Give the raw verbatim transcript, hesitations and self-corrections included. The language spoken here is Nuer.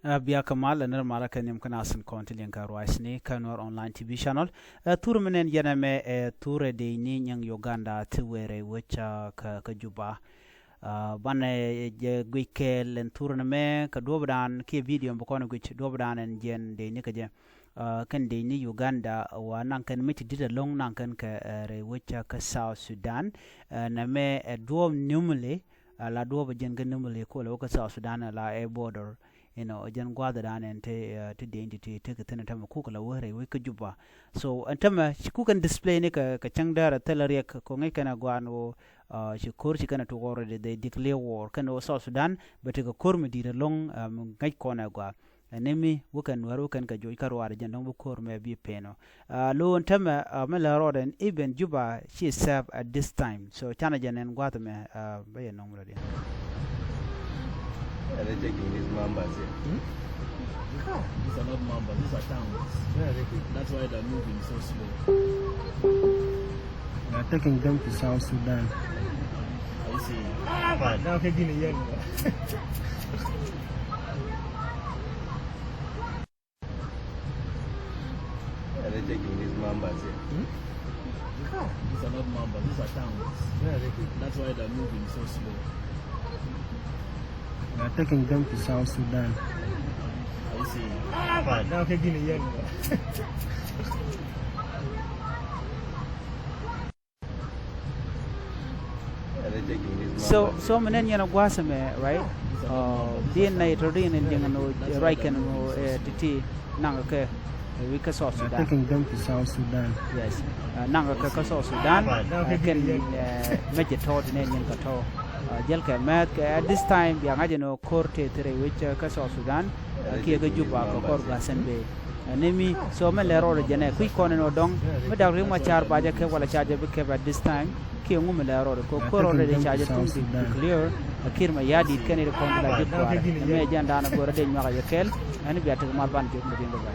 Ɛ, bia kɛ mal, ɛ nir malä kɛ nhiam kä nasin kɔn ti liŋ kä ruacni kä Nuɛr Online T V channel. Ɛ, thur mi nɛn yɛn ɛmɛ, ɛ, thur ɛ dee ni nyiŋ Uganda ti wɛɛrɛ wec, ɛ, kä, kä Juba. Ɛ, banɛ jɛ guic kɛɛl ɛn thur ni mɛ kɛ duɔpdan kiɛ video bi kɔn guic duɔpdan ɛn jɛn dee ni kɛ jɛ. Ɛ, kɛn dee ni Uganda wa naŋ kɛn mi ti dit ɛlɔŋ naŋ kɛn kɛ, ɛ, rɛy wec, ɛ, kä South Sudan. Ɛ, nɛ mɛ ɛ duɔp Nimule, ɛ, la duɔp ɛ jɛn kä Nimule kolɛ wä kä South Sudan, ɛ, la ɛ border. You know, ɛ jɛn gua̱a̱th dan ɛn te, ɛ, te dee ni ti, te, te kɛ thin ɛ tämɛ kuk la wä rɛy wec kä Juba. So ɛn tämɛ ci kuk ɛn display ni kɛ, kɛ cäŋ däär ɛ thil ɛ riɛk kɛ ŋäc kɛn ɛ gua̱a̱n wä, ɛ, ci ko̱r ci kɛn ɛ tuk already, they declare war kɛn wä South Sudan, bɛ tekɛ ko̱r mi di̱i̱t ɛlɔŋ, ɛ, mi ŋäc kɔn ɛ gua̱a̱. Ɛn ni mi wä kɛn Nuɛr wä kɛn kɛ joc kä ruaar ɛ jɛn dɔ̱ŋ bi ko̱r mɛ bi pɛn ɔ. Ɛ, lo ɛn tämɛ, ɛ, mi lɛ rɔɔdɛ ɛn even Juba ci safe at this time. So canɛ jɛ nɛn gua̱a̱th ɛmɛ, ɛ, bä yɛ nɔŋ mi lɔ diɛn. Yeah, they're taking these mambas here. Hmm? These are not mambas, these are towns. Yeah, they do. That's why they're moving so slow. They're taking them to South Sudan. I see. Ah, man. Now, okay, Guinea, yeah. Yeah, they're taking these mambas here. Hmm? These are not mambas, these are towns. Yeah, they do. That's why they're moving so slow. They're taking them to South Sudan. I see. Ah, man. Now, okay, Guinea, yeah. So, so mi nɛn yɛn a gua̱a̱th ɛmɛ, right? Ɔ, diɛn na yɛ tɔ diɛn in diɛn ɛn ɣöö ruac kɛn ɛn ɣöö, ɛ, ti̱ti̱ naŋ kɛ, ɛ, wi̱c kä South Sudan. Taking them to South Sudan. Yes. Ɛ, naŋ kɛ kä South Sudan. Ɛ, kɛn, ɛ, mɛ jɛ tɔ̱ ti nɛn yɛn kɛ tɔ̱. Ɛ, jɛl kɛ mɛth kɛ at this time bia ŋa̱c ɛn ɣöö ko̱r tëë thirɛ wi̱c, ɛ, kä South Sudan. Ɛ, kiɛ kä Juba kɛ kɔr gua̱a̱th ɛn bee. Ɛ, ni mi, so mɛ lɛ rɔɔdɛ jɛnɛ kui̱ kɔn ɛn ɔ dɔŋ mi dak ri̱ŋ ma ca̱r ba jɛ kɛp wala ca jɛ bi kɛp at this time. Kiɛ ŋu mi lɛ rɔɔdɛ kɛ ko̱r rɔɔdɛ ca jɛ thuŋ di clear. Ɛ, Kiir Mayardit kɛn i̱ kɔn di la jɛ kua̱r ɛn mɛ jɛn da̱a̱n ɛ go̱rɛ dee nyuak ɛ jɛ kɛl. Ɛn bia tek mal ban jɛ kum di̱n bɛ bɛ.